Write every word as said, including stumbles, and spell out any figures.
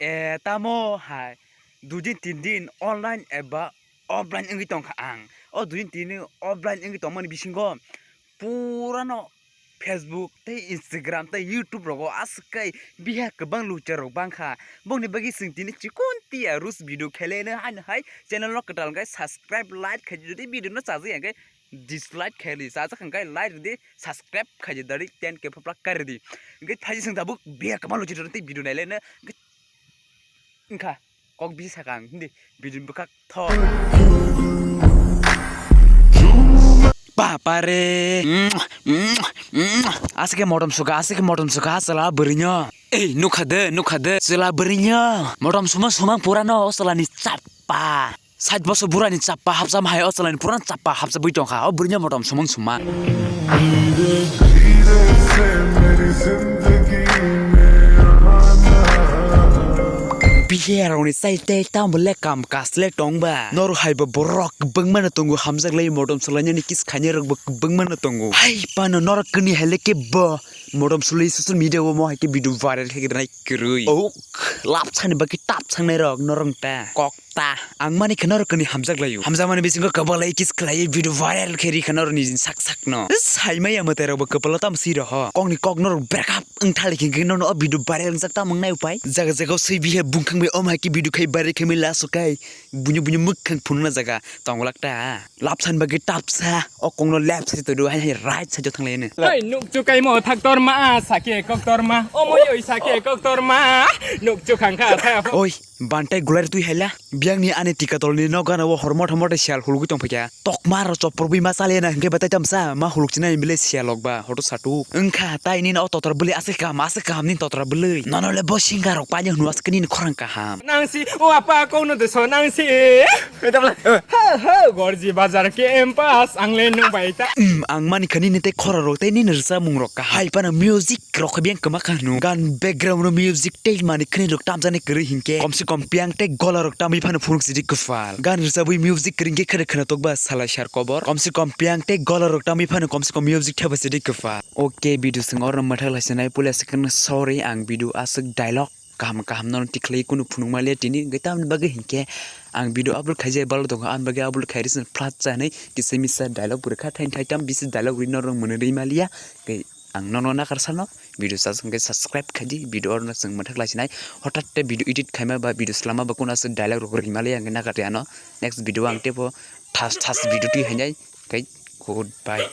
E, tamo hai, dui din tin din online eba offline wngwi tongkha ang. O dui din tin din offline wngwi tongmani bisingo purano Facebook tei Instagram tei YouTube rogo aswk khe biha kwbang lucha rok bangkha. Bongni bagwi chwng tini chikon tia roast video kheleno haino hai channel no kwtal khe subscribe, like khaidi, jodi video no chajak ya khe dislike khaidi, chajak khe like rwdi, subscribe khaidi, dari ten K phaplak kar rwdi. Hwnkhe thaisi chwng tabuk biha kwbang lucha rok tei video naileno. Hwnkhe wngkha kok bisi sakang hindi bidin bwkhak thok. Bapare. Asike modom suka, asike modom suka, chwla bwrwino. Ei, nukha de, nukha de, chwla bwrwino. Modom sumang sumang purano, o chwlani chapa. Sait bosor burani chapa hapsa hai, o chwlani purano chapa hapsa bui tongkha, o bwrwino modom sumang sumang. Bihe rokni chai tei tamo le kam kash le tongba. Noro hai bo borok kwbangma no tongo, hamjak lai modom swlainani kiss khainai rok bo kwbangma no tongo. Hai pano norok kani hai le ke bo modom swlai social media o mo hai ke video viral khe nai kwrwi. Oh, lap sani bagwi tap sangnai rok norok ta. Kok ta. Ang mani khe norok kani hamjak laio. Hamjakmani bisingo kwbala kiss khlaiwi video viral khe ri kha norokni sak sak no. Saimaya mwtai rok bo kwpalo tamo si roho. Kokni kok norok break up wng thali khe nono o video viral wngjak tamo wngnai upai. Jaga jaga o swi bihe bungkhang bai om hai khe video khai viral khe mai last o kai. Bunyo bunyo mwkhang phunukna jaga tongolak ta. Lap san bagwi tapsa. O kokno left side todu hai hai right side o thanglaino. Hai nukchu kaimo thak torma, sake kok torma. Omo yoi sake kok torma. Nukchu khangkha thaya. Oi, bantai gulai twi haila. Biangni ani tika tolni no gana o hor motha motha sial hulugwi tongphaikha. Tokma ro chopor bwi ma chaliya na hwnkhe batai tamsa ma hulukchinai bile sial lok ba hoto satu. Wngkha tai nini o totra bwlwi aswk kaham aswk kaham nini totra bwlwi. Nono le bo singer rok painw hwnwi aswk nini khorang kaham. Nangsi o apa kokno de so nangsi. Ho ho gorji bazar campus ang le nung bai ta. Hmm, ang mani khani nini tei khora rok tei nini rwchapmung rok kaham. Hai phano music rok khe biyang kwma kha hwno. Gan background o music tei mani khani rok tamjani kwrwi hinkhe komse kom piyang tei gola rok tamwi phano phunuk sidi kwpal. Gan rwchabwi music kwrwi hinkhe kheno kheno tokba salai sar kobor. Komse kom piyang tei gola rok tamwi phano komse kom music theba sidi kwpal. Okay, video swng oro mwthak lai sinai puila second sorry ang video aswk dialogue kaham kaham no tikhlai kunu phunuk maliya tini hwnkhe tamni bagwi hinkhe ang video upload khaijak balo tongo, ani bagwi upload khai rwsini flat chanwi kisa misa dialogue bo rwkha thaini thaitam bisi dialogue rwino rwng mwnwi rwi maliya. Tei ang nono nakar sano video chajak hwnkhe subscribe khaidi, video oro no chwng mwthak lai sinai. Hotat te video edit khaima ba video swlama ba kunu aswk dialogue rok rwi maliya hwnkhe nakar tei ano next video ang teibo thas thas video twi hainai. Tei goodbye.